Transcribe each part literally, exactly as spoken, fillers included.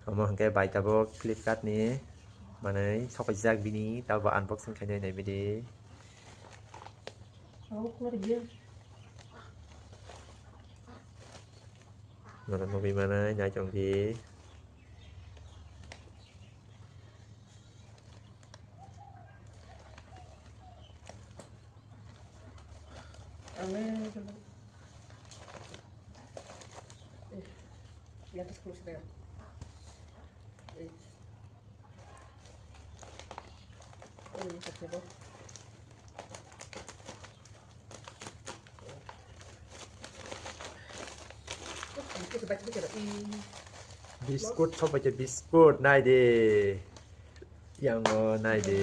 Omo hwnkhe bai tabuk Flipkart ni manwi sopaijak bini, tabuk unboxing khainai naibidi. Nono nugwi manai nai tongdi. Biskut sopaikhe biskut naidi. Yango naidi.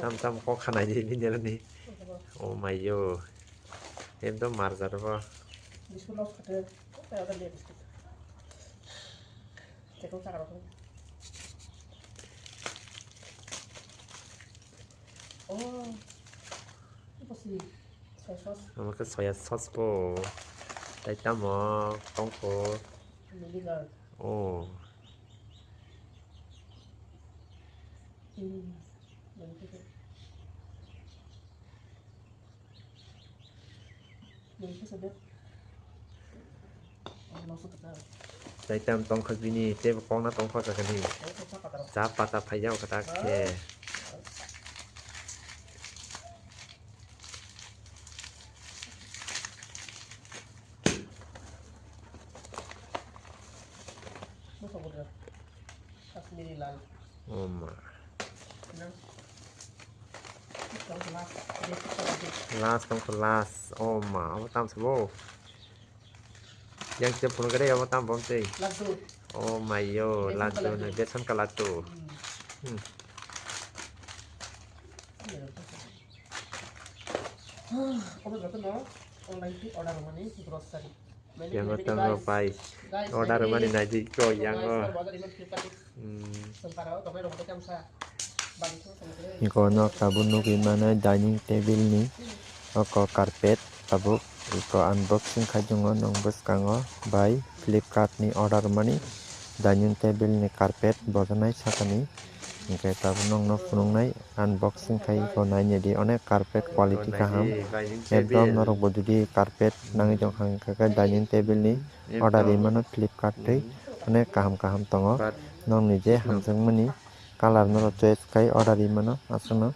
Tam tam kok khanai di bini rani. Oh my yo. Em to marjar ba. Biskut loss khato. Kaya da le biskut. Check out sakaro. Oh. Apa sih? Soya sauce. Omo khe soya sauce bo. Tai tamo tongkho. Vinegar. Oh. Hmm. Tai tam tongkha bini, tei bo kokna tongkha kakani. Cha pata phaiya o kata khe. Kashmiri lal. Oh ma. Last tongkha last. Oh ma, abo tamsa bo. Yang se phunukgade abo tam bom tei. Laddu. Oh my yo, laddu na besan ka laddu. Hmm. Obo jotono online twi order mani grocery. Yang tang rok bai. Order mani naidi ko yang o. Hmm. Iko nok tabuk nugwi mano dining table ni oko carpet tabuk iko unboxing khai tongo nwng bwskango bai Flipkart ni order mani dining table ni carpet bojanai sakani hwnkhe tabuk nwngno phunuknai unboxing khai iko nainedi onek carpet quality kaham ekdom norok bo jodi carpet nangwi tongkha hwnkhe dining table ni order rimano Flipkart twi onek kaham kaham tongo nokni je hamjakmani colour norok choice khai order rimano aswkno.